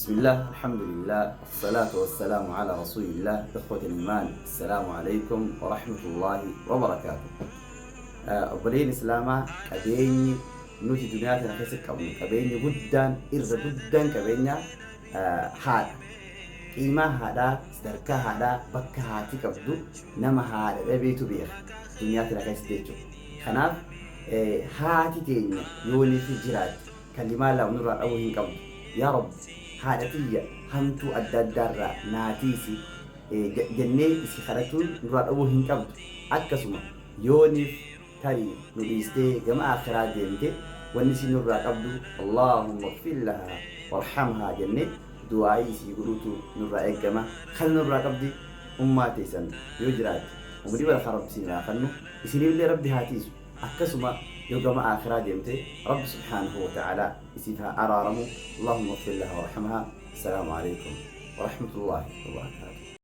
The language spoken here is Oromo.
Bismillah, alhamdulillah, wassalatu wassalamu ala rasulillah, ikhwata iman, assalamu alaikum wa rahmatullahi wa barakatuh. Obboleen Islaamaa, qabeenyi nuti duniyaa tana keessa qabnu, qabeenyi guddaan, irra guddaan qabeenya haadha. Qiimaa haadhaa, sadarkaa haadhaa, bakka haati qabdu nama haadha dhabeetu beeka duniyaa tana keessatti jechuudha. Kanaaf haati teenya yoonii fi jiraatte kalimaa lama nurraa dhabuu hin qabdu. Yaa Rabbi, haadha tiyya hamtuu adda addaarraa naa tiisi jennee isi kadhachuun nurraa dhabuu hin qabdu. Akkasuma yooniif tarii nu dhiistee gama aakhiraa deemte, wanni isiin nurraa qabdu Allaahumma ighfir lahaa warhamhaa jennee du'aa'ii isii godhuutu nurraa eeggama. Kana nurraa qabdi ummaa teessan yoo jiraatte. Umrii barakaa Rabbi isiniif haa kannu. Isiniifillee Rabbi haa tiisu. Akkasuma yoo gama aakhiraa deemte Rabbi subhaanahu wa ta'aalaa isiif haa araaramu. Allaahumma ighfir lahaa warhamhaa. Assalaamu aleykum warahmatullaahi wabarakaatuh.